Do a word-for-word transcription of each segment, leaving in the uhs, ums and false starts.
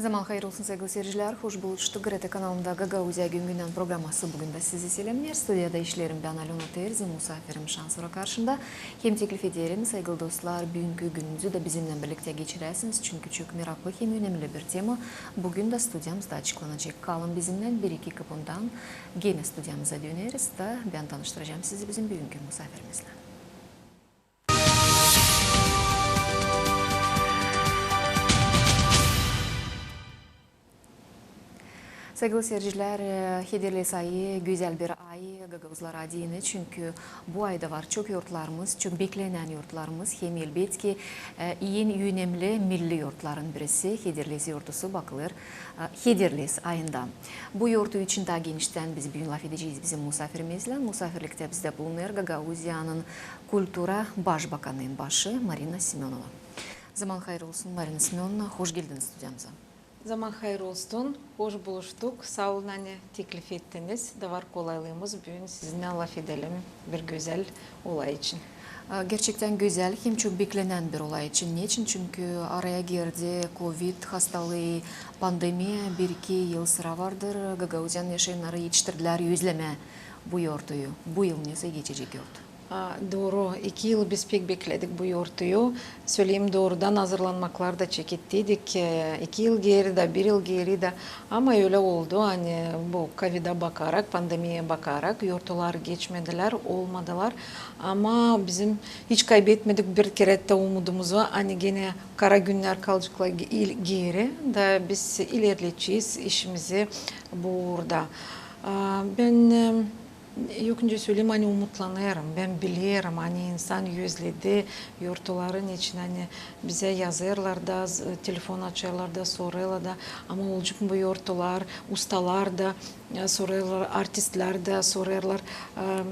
Zaman hayır olsun, saygılı seyircilär. Hoş buluştuk. GRT kanalında Gagauziya gün-gündän programması bugün dä sizi selämneer. Studiyada işleerim bän, Alöna Terzi, musafirim şansora karşında. Hem teklif ederim, saygılı dostlar, büünkü gününüzü dä bizimnän birliktä geçiräsiniz, çünkü çok meraklı hem önemli bir tema bugün dä studiyamızda açıklanacek. Kalın bizimnän, bir-iki kıpından genä studiyamıza döneriz da bän tanıştıracam sizi bizim büünkü musaafirimiznän. Saygılı seyircilär, e, Hederlez ayı gözäl bir ay gagauzlar adına, çünkü bu ayda var çok yortlarımız, çok beklenän yortlarımız, hem elbetki, e, en önemli milli yortların birisi, Hederlez yortusu bakılêr, e, Hederlez ayında. Bu yortu için taa geniştän biz büün lafedecez bizim musaafirimizlän. Musaafirliktä bizdä bulunêr Gagauziyanın kultura başbakanının başı Marina Semönova. Zaman hayır olsun, Marina Semönovna, hoş geldiniz studiyamıza. Zaman hayır olsun, hoş buluştuk. Saa olun, ani teklif ettiniz. Da var kolaylığımız büün sizinnän lafedelim bir gözäl olay için. A, gerçektän gözäl hem çok beklenän bir olay için. Neçin? Çünkü araya girdi kovid hastalıı, pandemiya, bir-iki yıl sıra vardır Gagauziyanın yaşayannarı etiştirdilär özlemää bu yortuyu. Bu yıl nesoy geçecek yortu? A, dooru. İki yıl biz pek bekledik bu yortuyu. Söleyim doorudan, hazırlanmaklar da çekettiydik. E, iki yıl geeri dä, bir yıl geeri dä. Ama ölä oldu, ani bu kovida bakarak, pandemiyaya bakarak yortular geçmedilär, olmadılar. Ama bizim hiç kaybetmedik bir kerä dä umudumuzu, ani genä kara günnär kalaceklar ge-, il-, geeri. Da biz ilerledecez işimizi bu uurda. A, bän, e, İlk öncä söleyim, ani umutlanêrım. Bän bilerim, ani insan özledi yortuların için, ani bizä yazêrlar da, z-, telefon açêrlar da, sorêrlar da, ama olacek mı bu yortular, ustalar da, e, sorêrlar, artistlär dä sorêrlar, e, m,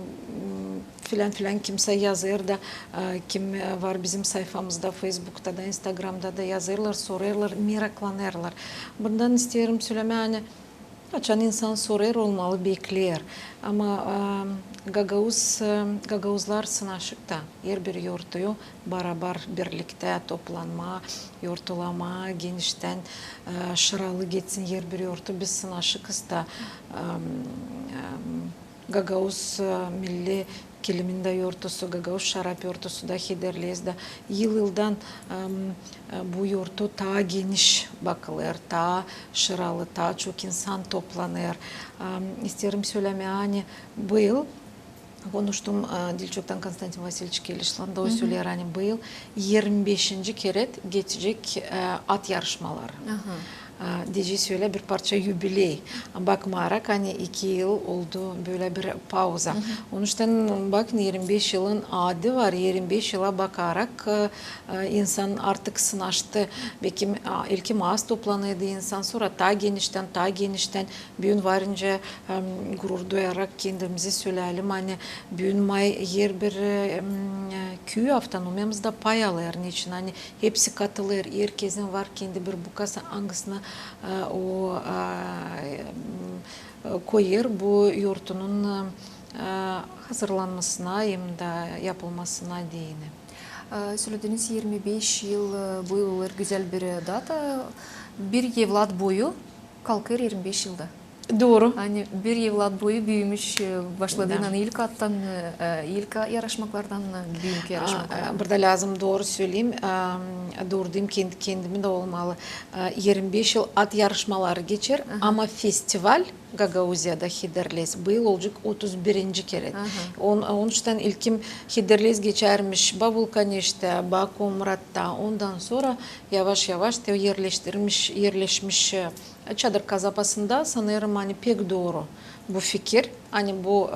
filän-filän kimsä yazêr da, e, kim, e, var bizim sayfamızda, Feysbukta da, Instagramda da yazêrlar, sorêrlar, meraklanêrlar. Bundan isteerim sölemää, ani açan insan sorêr, olmalı bekleer. Ama, e, gagauz, e, gagauzlar sınaşık ta herbir yortuyu barabar birliktä toplanmaa, yortulamaa, geniştän, e, şıralı geçsin herbir yortu. Biz sınaşıkız ta, e, e, gagauz, e, milli kilimindä yortusu, gagauz şarap yortusu da Hederlez da yıl-yıldan, em, e, bu yortu taa geniş bakılêr, taa şıralı, taa çok insan toplanêr. Em, isteerim sölemää, ani bıyıl konuştum, e, Dilçoktan Konstantin Vasiliç Kelişlan da, o söleer, ani bıyıl irmi beşinci kerä geçecek, e, at yarışmaları. A, deyecez, ölä bir parça yubiley. Bakmarak, ani iki yıl oldu bölä bir pauza. Onuştan, bakın, irmi beş yılın adı var, irmi beş yıla bakarak, e, e, insan artık sınaştı. Bekim, a, ilkim az toplanıydı insan, sora taa geniştän, taa geniştän. Büün varınca, em, gurur duyarak kendimizi söleyelim, ani büün may herbir, em, küü avtonomiyamızda pay alêr. Neçin? Ani hepsi katılêr, herkezin var kendi bir bukası, angısını, e, o, e, m, koyêr bu yortunun, e, hazırlanmasına hem dä yapılmasına deyni. E, sölediniz, irmi beş yıl, e, bu yıl olêr gözäl bir, e, data. Bir evlat boyu kalkêr irmi beş yılda. Dooru. Ani bir evlat boyu büümüş, e, başladığından ilk attan, e, e, ilk yarışmaklardan, e, büünkü yarışmaklara. A, e, burada lääzım dooru söleyim, e, dooru deyim, kendi, kendimi dä olmalı. E, irmi beş yıl at yarışmaları geçer, ama festival Gagauziyada Hederlez bu yıl olacek otuz birinci kerä. On-, onuştan ilkim Hederlez geçärmiş Babulkaneştä, Baku, Muratta, ondan sora yavaş-yavaş te erleştirmiş, erleşmiş, e, Çadır kazabasında. Sanêrım, ani pek dooru bu fikir, ani bu,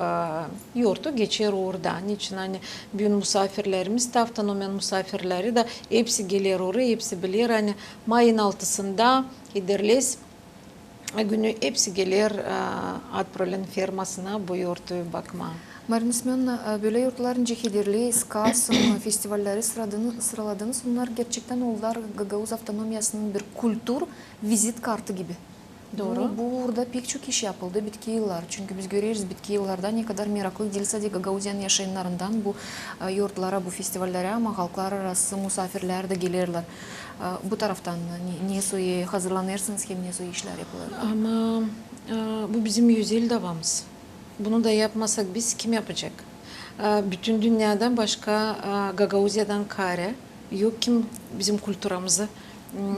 e, yortu geçer orada. Neçin? Ani büün musaafirlerimiz dä, avtonomiyanın musaafirleri dä, hepsi geler oraya, hepsi biler, ani mayın altısında Hederlez günü hepsi geler, e, Atprolin fermasına bu yortuyu bakmaa. Marina Semönovna, e, bölä yortular nicä Hederlez, Kasım festivalleri sıraladınız, sıraladınız, onnar gerçektän oldular Gagauz avtonomiyasının bir kultur vizit kartı gibi. Dooru. Bu, bu uurda pek çok iş yapıldı bitki yıllar. Çünkü biz göreriz, bitki yıllarda ne kadar meraklı diil sade Gagauziyanın yaşayannarından bu, e, yortulara, bu festivallerä, ama halklararası musaafirlär dä gelerlär. E, bu taraftan ne, ne soy hazırlanêrsınız hem ne soy işlär yapılêr? Ama, e, bu bizim özel davamız. Bunu da yapmasak biz, kim yapacek? E, bütün dünyadan başka, e, Gagauziyadan kaarä yok kim bizim kulturamızı,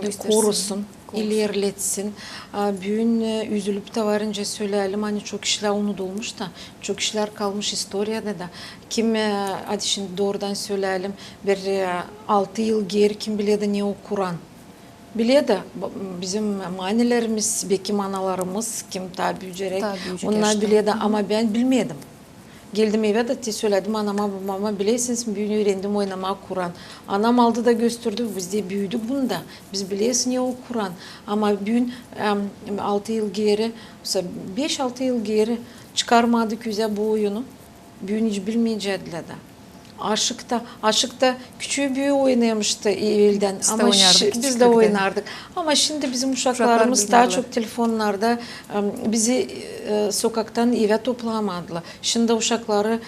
m, korusun, ilerletsin. E, büün, e, üzülüp da var nicä söläyelim, ani çok işlär unudulmuş ta, çok işlär kalmış istoriyada da. Kim, e, hadi şindi doorudan söläyelim, bir, e, altı yıl geeri kim bilerdi ne o Kuran. Bilerdi, bizim manilerimiz, bekim analarımız, kim taa büüyecek, onnar bilerdi, ama bän bilmedim. Geldim evä dä te sölädim anama, babama, bilersiniz, büün üürendim oynamaa Kuran. Anam aldı da gösterdi, biz dä büüdük bunda. Biz bileriz ne o Kuran. Ama büün, em, altı yıl geeri, beş-altı yıl geeri çıkarmadık üzä bu oyunu. Büün hiç bilmeyecektilär dä. Aşık ta, Aşık ta küçüü-büüü oynêêrmıştı eveldän. Biz dä oynardık. Ama şindi bizim uşaklarımız taa çok telefonnarda, em, bizi, e, sokaktan evä toplamadılar. Şindi uşakları,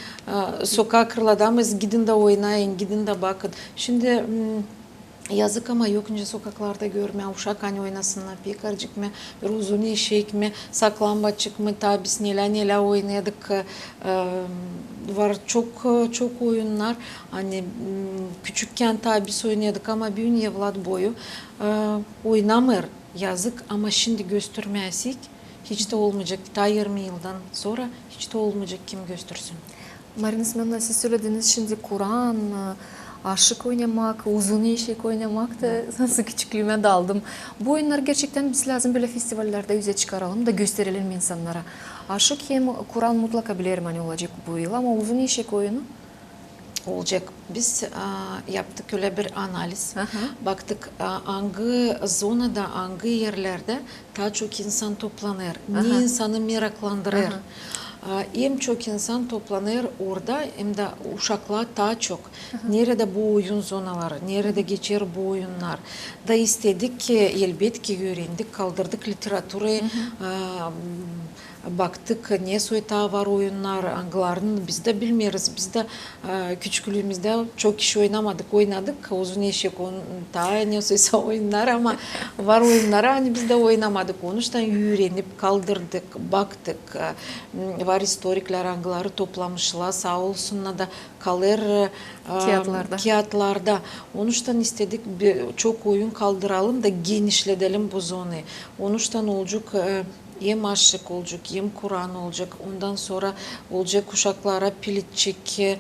e, sokaa kırladamêêrız, gidin dä oynayın, gidin dä bakın. Şindi, m, yazık, ama yok nicä sokaklarda görmää uşak, ani oynasınnar pekarcık mı, bir uzun eşek mi, saklambaçık mı, taa biz nelär-nelär oynêêrdık. E, var çok, çok oyunnar, ani, m, küçükkän taa biz oynêêrdık, ama büün evlat boyu, e, oynamêêr. Yazık, ama şindi göstermäsek, hiç tä olmayacek, taa irmi yıldan sora hiç tä olmayacek kim göstersün. Marina Semönovna, siz sölädiniz şindi Kuran, e, Aşık oynamak, uzun eşek oynamak da, nasıl küçüklüümä daldım. Bu oyunnarı gerçektän biz lääzım bölä festivallerdä üzä çıkaralım da gösterelim insannara. Aşık hem Kuran mutlaka bilerim, ani olacek bu yıl, ama uzun eşek oyunu olacek. Biz, a, yaptık ölä bir analiz. Baktık, a, angı zonada, angı erlerdä taa çok insan toplanêr, ne insanı meraklandırêr. A, hem çok insan toplanêr orada, hem dä uşaklar taa çok. Neredä bu oyun zonaları, neredä geçer bu oyunnar. Da istedik, elbetki, üürendik, kaldırdık literaturayı, a, m, baktık, ne soy taa var oyunnar, angılarını biz dä bilmeeriz. Biz dä, e, küçüklüümüzdä çok iş oynamadık. Oynadık, uzun eşek, on-, taa ne soysa oyunnar, ama var oyunnar, ani biz dä oynamadık. Onuştan üürenip, kaldırdık, baktık. E, m, var istoriklär, angıları toplamışlar, saa olsunnar da, kalêr, e, kiyatlarda. Onuştan istedik, bi-, çok oyun kaldıralım da genişledelim bu zonayı. Onuştan olacek, e, hem Aşık olacek, hem Kuran olacek. Ondan sora olacek uşaklara pilitçik, e,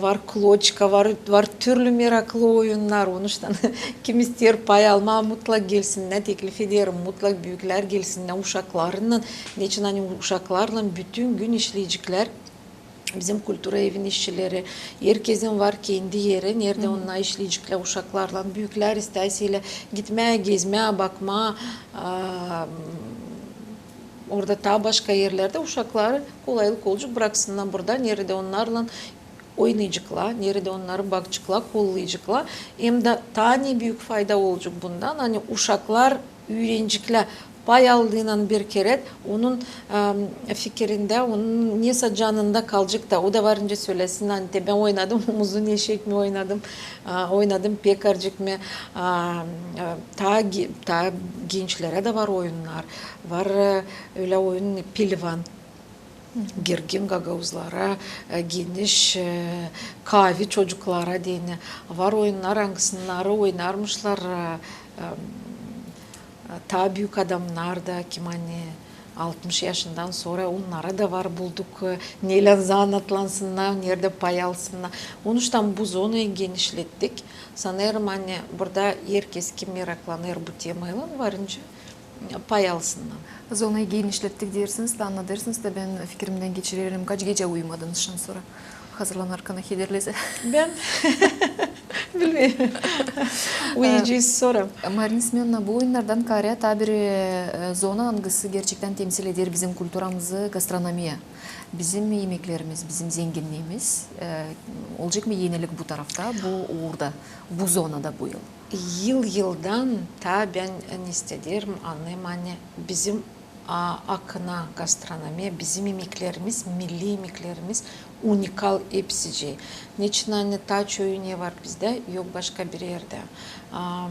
var kloçka, var, var türlü meraklı oyunnar. Onuştan kim isteer pay almaa, mutlak gelsinnär, teklif ederim, mutlak büüklär gelsinnär uşaklarınnan. Neçin ani uşaklarlan bütün gün işleyeceklär bizim kultura evin işçileri, herkesin var kendi eri, neredä onnar işleyeceklär uşaklarlan. Büüklär isteerlär gitmää, gezmää, bakmaa, a, orada taa başka erlerdä uşakları kolaylık olacek, braksınnar burada, neredä onnarlan oynayaceklar, neredä onnarı bakaceklar, kollayaceklar. Hem dä taa ne büük fayda olacek bundan, ani uşaklar üüreneceklär, pay aldıynan bir kerä, onun, em, fikirindä, onun nesä canında kalacek da, o da var nicä söläsin, ani te bän oynadım, uzun eşek mi oynadım, a, oynadım pekarcık mı, a, e, taa ge-, taa gençlerä dä var oyunnar, var, e, ölä oyun, pelvan. Girgin gagauzlara, e, geniş, e, kaavi çocuklara deyni. Var oyunnar, angısınnarı oynarmışlar, e, e, taa büük adamnar da, kim ani altmış yaşından sora, onnara da var bulduk, e, nelän zanaatlansınnar, neredä pay alsınnar. Onuştan bu zonayı genişlettik. Sanêrım, ani burada herkez, kim meraklanêr bu temaylan, var nicä pay alsınnar. Zonayı genişlettik deersiniz dä, annadêrsınız da, bän fikirimdän geçirerim, kaç gecä uyumadınız şindi sora hazırlanarkan, hederlesä. Bän? Bilmeerim. Uyuyacez sora. Marina Semönovna, bu oyunnardan kaarä taa bir, e, zona, angısı gerçektän temsil eder bizim kulturamızı, gastronomiya. Bizim imeklerimiz, bizim zenginniimiz, e, olacek mı enilik bu tarafta, bu uurda, bu zonada bu yıl? Yıl-yıldan taa bän, e, ne hissederim, annêêrım, ani bizim, a, akına, gastronomiya, bizim imeklerimiz, milli imeklerimiz unikal hepsicii. Neçin ani taa çoyu ne var bizdä, yok başka bir erdä. A,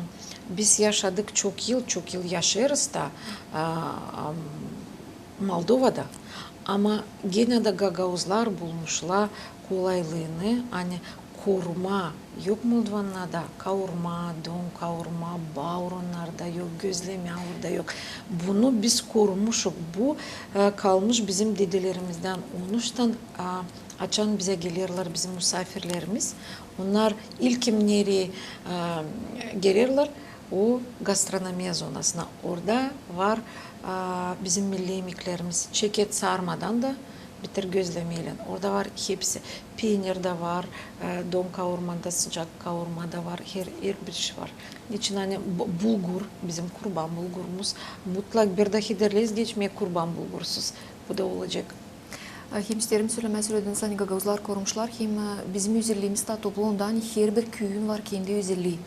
biz yaşadık çok yıl, çok yıl yaşêêrız da, a, am, Moldovada. Ama genä dä gagauzlar bulmuşlar kolaylıını, ani koruma, yok moldovannada kaurma, don kaurma, baur onnarda yok, gözlemää orada yok. Bunu biz korumuşuk, bu, e, kalmış bizim dedelerimizdän. Onuştan, a, açan bizä gelerlär bizim musaafirlerimiz, onnar ilkin nereyi, e, gelerlär, o gastronomiya zonasına. Orada var, a, bizim milli imeklerimiz, çeket sarmadan da bitir gözlemeylän. Orada var hepsi. Penir dä var, e, don kaurma da, sıcak kaurma da var, her, her bir şey var. Neçin ani bu-, bulgur, bizim kurban bulgurumuz, mutlak bir dä hederleeriz geçmää kurban bulgursuz. Bu da olacek. E, hem isteerim sölemää, sölediniz, ani gagauzlar korumuşlar, hem, e, bizim özelliimiz taa toplu onda, ani her bir küüyün var kendi özelliyi.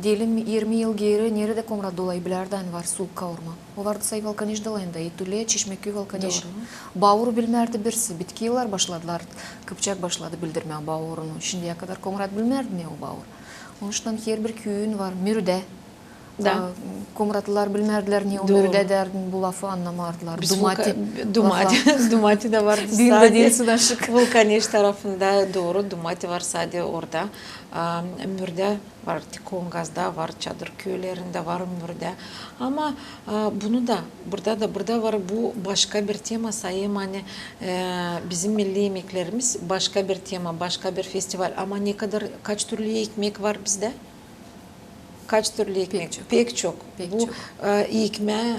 Deyelim, irmi yıl geeri neredä Komrat'ta olay bilärdi, ani var suuk kaurma. O vardı say Valkaneş dalayında, Etüle, Çeşmeköy, Valkaneş. Dooru. Bauru bilmärdä birisi. Bitki yıllar başladılar, Kıpçak başladı bildirmää baurunu. Şindiyä kadar Komrat bilmärdi, ne o baur. Onuştan her bir küüyün var mürdä. Da. A, komratlılar bilmärdilär, ne o mürdä därdin, bu lafı annamardılar. Dumati. Dumati dä vardı. Düün dä sade diil sunaşık. Valkaneş tarafında, dooru, dumati var sade orada. A, mürdä var Tikongazda, var çadır küülerindä, var mürdä. Ama, a, bunu da, burada da, burada var bu başka bir tema, sayêrım, ani, e, bizim milli imeklerimiz başka bir tema, başka bir festival. Ama ne kadar, kaç türlü imek var bizdä? Kaç türlü imek? Pek çok. Pek çok. Bu, e, ikmää,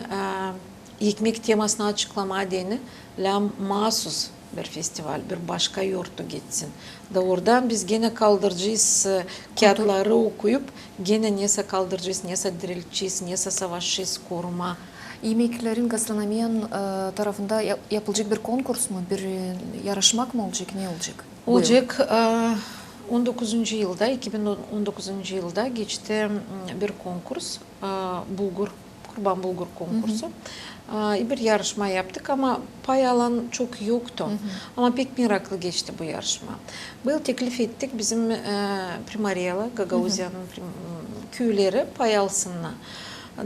e, ikmek temasını açıklamaa deyni lääzım maasuz bir festival, bir başka yortu geçsin. Da oradan biz genä kaldıracez, e, kiyatları okuyup, genä nesä kaldıracez, nesä direltecez, nesä savaşacez koruma. İmeklerin, gastronomiyanın, e, tarafında yap-, yapılacek bir konkurs mu, bir, e, yarışmak mı olacek, ne olacek? Olacek, e, on dokuzuncu yılda, iki bin on dokuzuncu yılda geçti, m, bir konkurs, e, bulgur, kurban bulgur konkursu. E, bir yarışma yaptık, ama pay alan çok yoktu. Ama pek meraklı geçti bu yarışma. Bu yıl teklif ettik bizim, e, primariyayla, Gagauziyanın prim-, küüleri pay alsınnar.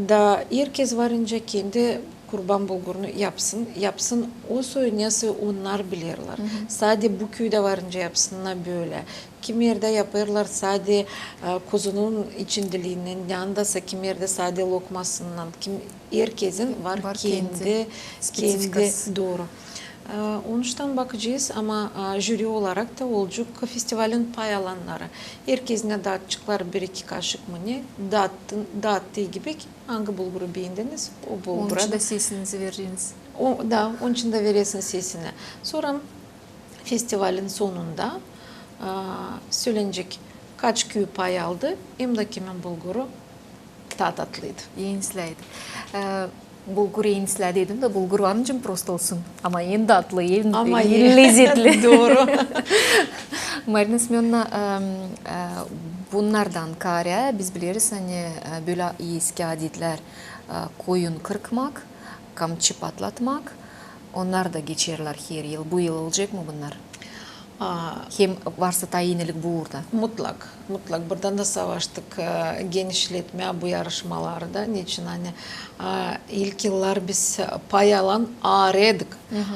Da herkez varınca kendi kurban bulgurunu yapsın, yapsın o soy, nasıl onnar bilerlär. Sade bu küüdä varınca yapsınnar bölä. Kimerdä yapêrlar sade, e, kuzunun içindiliinnän, yandasa kimerdä sade lokmasınnan. Kim, herkezin var kendi, kendi spesifikası. Dooru. E, onuştan bakacez, ama, e, jüri olarak da olacek festivalin pay alannarı. Herkezinä daataceklar bir-iki kaşık mı ne, daattıı gibi Angı bulguru beendiniz, o bulgura da. Onun için dä sesinizi vereceniz. O, da, onun için dä veresin sesini. Sora festivalin sonunda, a, sölenecek, kaç küü pay aldı, hem dä kimin bulguru taa tatlıydı. En islää idi. E, bulgur en islää dedim dä, bulgur var nicä prosto olsun. Ama en tatlı, en, en lezetli. Dooru. Marina Semönovna, e, e, bunnardan kaarä biz bileriz, ani, e, bölä eski adetlär, e, koyun kırkmak, kamçı patlatmak, onnar da geçerlär her yıl. Bu yıl olacek mı bunnar? A, hem varsa taa enilik bu uurda. Mutlak, mutlak. Buradan da savaştık, e, genişletmää bu yarışmaları da. Neçin, ani, a, ilk yıllar biz pay alan aarêydık.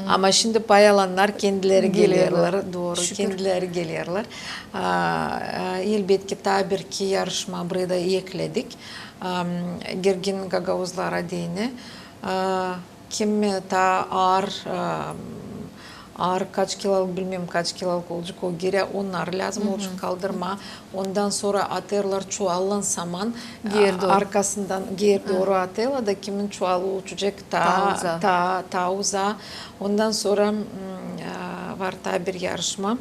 Ama şindi pay alannar kendileri gelerlär. Dooru, kendileri gelerlär. A, e, elbetki, taa bir-iki yarışma buraya da ekledik. Am, gergin gagauzlara deyni. A, kim taa aar, am, aar kaç kilolık, bilmeerim, kaç kilolık olacek, o girä, onnarı lääzım olacek kaldırmaa. Ondan sora atêrlar çuvallan saman, a, arkasından geeri dooru atêrlar da kimin çuvalı uçacek taa, taa uzaa. Ondan sora, m, a, var taa bir yarışma.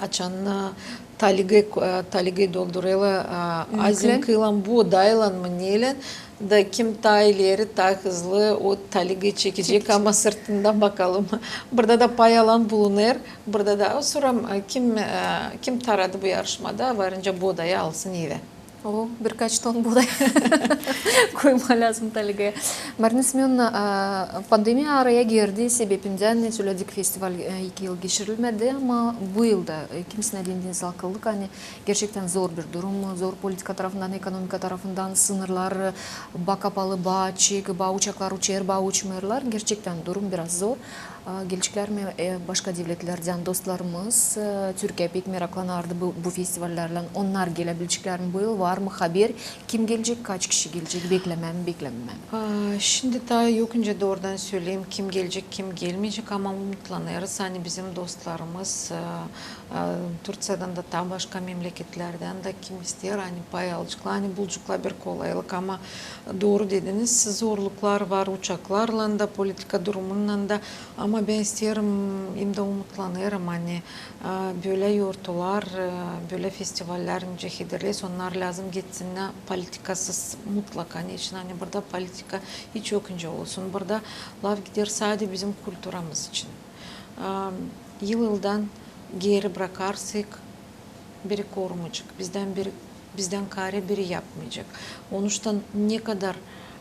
Açan, a, taligayı, a, taligayı doldurêrlar, a, azinkaylan, boodaylan mı, neylän, da kim taa ileri, taa hızlı o taligayı çekecek, ama sırtından bakalım. Burada da pay alan bulunêr, burada da, sora, a, kim, a, kim taradı bu yarışmada, varınca boodayı alsın evä. O, birkaç ton buuday koymaa lääzım taligaya. Marina Semönovna, a, pandemiya araya girdi, sebebindän, ne söledik, festival, e, iki yıl geçirilmedi, ama bu yılda, e, kimsä deyni salkıllık, ani gerçektän zor bir durum, zor politika tarafından, ekonomika tarafından, sınırlar, e, baa kapalı, baa açık, baa uçaklar uçêr, baa uçmêêrlar. Gerçektän durum biraz zor. A, geleceklär mi, e, başka devletlerdän dostlarımız, e, Türkiya pek meraklanardı bu, bu festivallärlän. Onnar gelebileceklermi bu yıl? Var mı haber? Kim gelecek, kaç kişi gelecek? Beklemää mi, beklememää mi? A, şindi taa yok, önce doorudan söleyim, kim gelecek, kim gelmeyecek, ama umutlanêrız, ani bizim dostlarımız, e, e, Turţiyadan da, taa başka memleketlerdän dä kim isteer, ani pay alaceklar, ani bulaceklar bir kolaylık, ama dooru dediniz, zorluklar var uçaklarlan da, politika durumunnan da, ama bän isteerim hem dä umutlanêrım, ani, e, bölä yortular, e, bölä festivallär nicä hederleysä, onnar lääzım geçsinnär politikasız mutlaka, neçin ani burada politika hiç yok nicä olsun, burada laf gider sade bizim kulturamız için. E, yıl-yıldan geeri brakarsak, biri korumayacek, bizdän biri, bizdän kaarä biri yapmayacek. Onuştan ne kadar,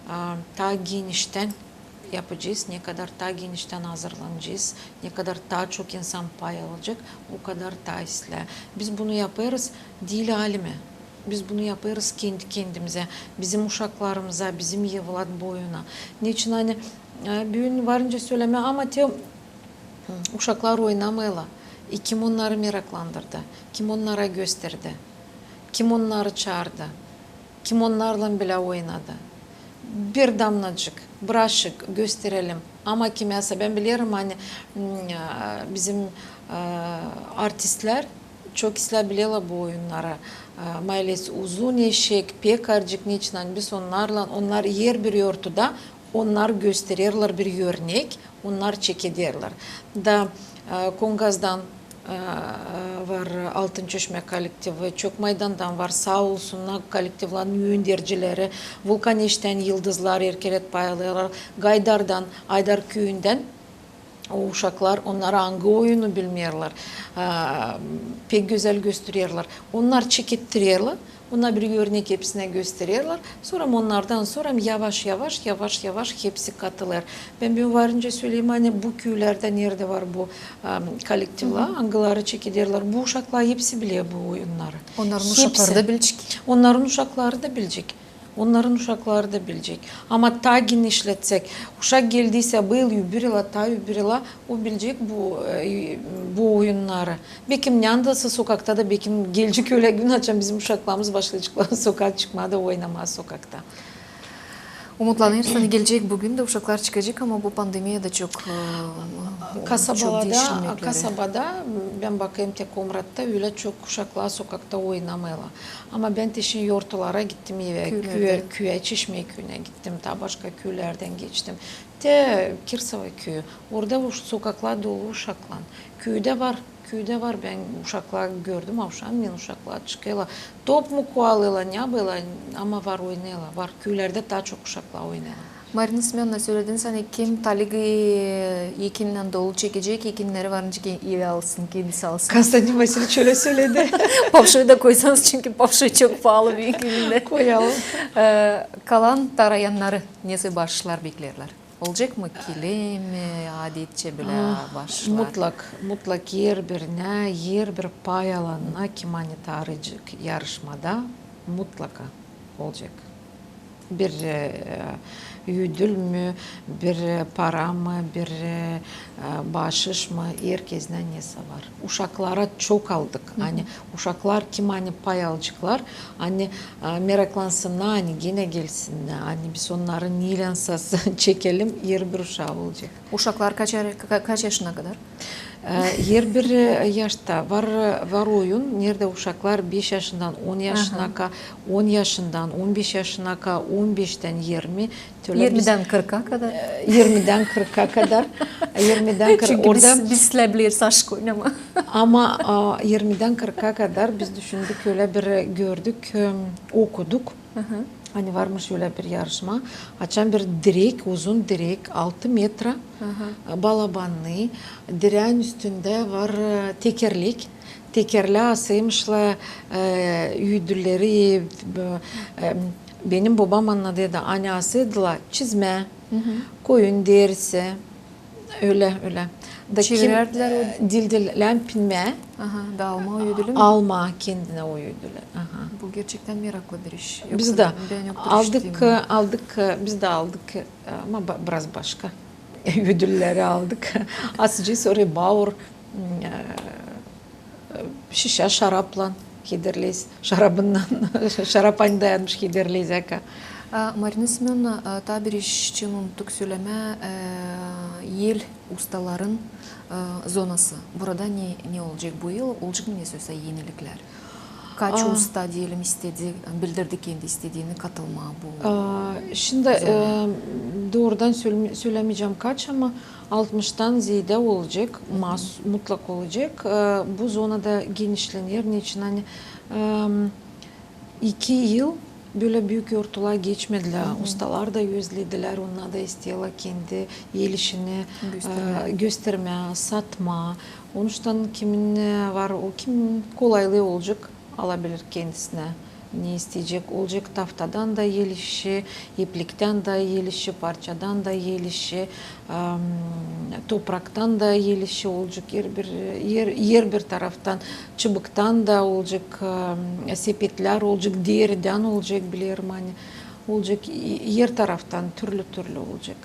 a, taa geniştän yapacez, ne kadar taa geniştän hazırlanacez, ne kadar taa çok insan pay alacek, o kadar taa islää. Biz bunu yapêrız diil alemi. Biz bunu yapêrız kendi-kendimizä, bizim uşaklarımıza, bizim evlat boyuna. Neçin ani, e, büün var nicä sölemää, ama te uşaklar oynamêêrlar. E, kim onnarı meraklandırdı? Kim onnara gösterdi? Kim onnarı çaardı? Kim onnarlan bilä oynadı? Bir damnacık, bıraşık, gösterelim. Ama kimäsä, bän bilerim, ani, m, e, bizim, e, artistlär çok islää bilerlär bu oyunnarı. E, maylez uzun eşek, pekarcık, neçin ani biz onnarlan, onnar herbir yortuda, onnar göstererlär bir örnek, onnar çekederlär. Da, e, Kongazdan, e, var Altın Çeşmä kollektivi, Çokmaydandan var, saa olsunnar kollektivların öndercileri, Vulkaneştän Yıldızlar erkeret pay alêrlar, Gaydardan, Aydar küüyündän o uşaklar, onnar angı oyunu bilmeerlär, e, pek gözäl göstererlär. Onnar çekettirerlär, onnar bir örnek hepsinä göstererlär. Sora onnardan sora yavaş-yavaş, yavaş-yavaş hepsi katılêr. Bän büün var nicä söleyim, ani bu küülerdä neredä var bu, e, kollektivlär, angıları çekederlär, bu uşaklar hepsi biler bu oyunnarı. Onnarın uşakları da bilecek. Onnarın uşakları da bilecek. Onnarın uşakları da bilecek. Ama taa genişletsek, uşak geldiysä bu yıl, öbür yıla, taa öbür yıla, o bilecek bu, e, bu oyunnarı. Bekim, ne andasa sokakta da, bekim, gelecek ölä gün, açan bizim uşaklarımız başlayaceklar sokaa çıkmaa da oynamaa sokakta. Umutlanêrız, ani gelecek bugün dä uşaklar çıkacek, ama bu pandemiya da çok, e, çok deşilmeklär. Kasabada, bän bakêrım, te Komratta ölä çok uşaklar sokakta oynamêêrlar. Ama bän te şindi yortulara gittim, evä, küüyä, Çeşmä küüyünä gittim, taa başka küülerdän geçtim. Te Kirsova küüyü, orada sokaklar dolu uşaklan. Küüdä var, küüdä var, bän uşaklar gördüm, avşam men uşaklar çıkêrlar. Top mu kovalêêrlar, ne yapêrlar, ama var oynêêrlar, var. Küülerdä taa çok uşaklar oynêêrlar. Marina Semönovna, sölediniz, ani kim taligayı ekinnän dolu çekecek, ekinneri var nicä evä alsın, kendisi alsın. Konstantin Vasiliç ölä söledi. Pafşoyu da koysanız, çünkü pafşoy çok paalı bir ekindä. Koyalım. E, kalan tarayannarı nesä başlar beklerlär? Olacek mı kilim, e, adetçä bilä başlar? Mutlak, mutlak herbirä, herbir pay alanına, kim ani tarıyacek yarışmada, mutlaka olacek. Bir, e, ödül mü, bir, e, para mı, bir, e, e, baaşış mı, herkeznä nesä var. Uşaklara çok aldık. Ani uşaklar, kim ani pay alaceklar, ani, e, meraklansınnar, ani genä gelsinnär, ani biz onnarı neylän sä çekelim, herbir uşaa olacek. Uşaklar kaç, ka-, kaç yaşına kadar? E, herbir, e, yaşta var, var oyun, neredä uşaklar beş yaşından on yaşına ka-, on yaşından on beş yaşına ka-, on beştän irmi, Yirmidän kırka kadar. E, yirmidän kırka kadar. Yirmidän kırka. Çünkü biz, biz islää bileriz aşık oynamaa. Ama, a, yirmidän kırka kadar biz düşündük, ölä bir gördük, e, okuduk. Ani varmış ölä bir yarışma. Açan bir direk, uzun direk, altı metra, e, balabanlı, direän üstündä var, e, tekerlek. Tekerlää asêymışlar, e, üüdüleri, e, benim bobam annadêrdı, ani asêydılar çizmää, koyun derisi, ölä, ölä. Da kim- Çevirärdilär o- Dil, dil, läämpinmää. Aha, da almaa o üüdülü mü? Almaa kendinä o üüdülü. Aha. Bu gerçektän meraklı bir iş. Biz dä aldık, e, aldık, e, biz dä aldık, e, ama ba-, biraz başka üüdülleri aldık. Asacez oraya baur, m, e, şişä şaraplan kederleyiz, şarabından, şarap ani dayanmış kederleyiz, eka. A, Marina Semönovna, a, taa bir iş için unuttuk sölemää, e, el ustaların, e, zonası. Burada ne, ne olacek bu yıl? Olacek mı nesä olsa eniliklär? Kaç usta, deyelim, istedi, bildirdi kendi istediini katılmaa bu zonaya? A, şindi, e, doorudan söl-, sölämeyecäm kaç, ama altmıştan zeedä olacek, mas-, mutlak olacek. E, bu zonada genişlener, neçin ani, e, iki yıl bölä büük yortular geçmedilär. Ustalar da özledilär, onnar da isteerlär kendi el işini, e, göstermää, satmaa. Onuştan kimin, e, var, o kim kolaylıı olacek, alabilir kendisinä ne isteyecek. Olacek taftadan da el işi, ipliktän da el işi, parçadan da el işi, am, topraktan da el işi olacek. Herbir, her, herbir taraftan, çıbıktan da olacek, am, sepetlär olacek, deridän olacek, bilerim, ani olacek, e, her taraftan türlü-türlü olacek.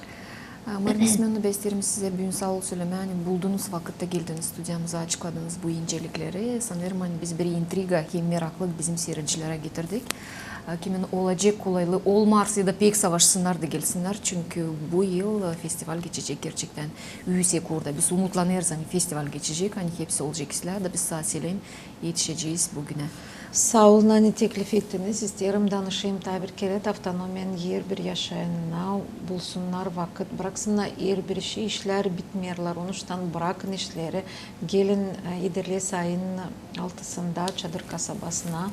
A, Marina Semönovna, bän isteerim sizä büün saa ol sölemää, ani buldunuz vakıt da geldiniz studiyamıza, açıkladınız bu incelikleri. Sanêrım, ani biz bir intriga hem meraklık bizim siiredicilerä getirdik. A, kimin olacek kolaylıı olmazsa ya da pek savaşsınnar da gelsinnär, çünkü bu yıl, e, festival geçecek gerçektän üüsek uurda. Biz umutlanêrız, ani festival geçecek, ani hepsi olacek islää, da biz saa-salim etişecez büünä. Saa olun, ani teklif ettiniz. İsteerim danışayım taa bir kerä, avtonomiyanın herbir yaşayanına bulsunnar vakıt, braksınnar herbir işi, işlär bitmeerlär, onuştan brakın işleri, gelin, e, iderleyiz ayın altısında Çadır kasabasına,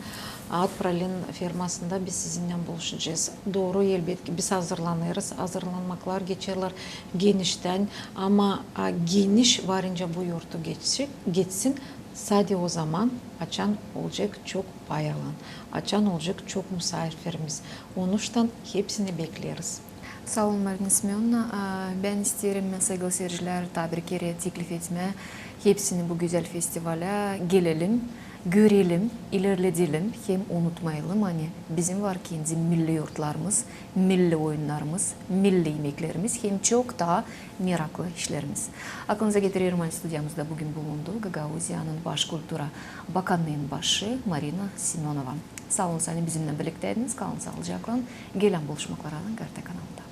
Aat Pralin fermasında biz sizinnän buluşacez. Dooru, elbetki, biz hazırlanêrız, hazırlanmaklar geçerlär geniştän, ama, a, geniş varınca bu yortu geçsin, geçsin, sade o zaman, açan olacek çok pay alan, açan olacek çok musaafirimiz. Onuştan hepsini bekleeriz. Saa olun, Marina Semönovna. A, bän isteerim, saygılı siiredicilär, taa bir kerä teklif etmää hepsini bu gözäl festivalä gelelim, görelim, ilerledelim, hem unutmayalım, ani bizim var kendi milli yortlarımız, milli oyunnarımız, milli imeklerimiz hem çok taa meraklı işlerimiz. Aklınıza getirerim, ani studiyamızda büün bulundu Gagauziyanın baş kultura bakanının başı Marina Semönova. Saa olun, ani bizimnän birliktäydiniz. Kalın saalıcaklan. Gelän buluşmaklara GRT kanalında.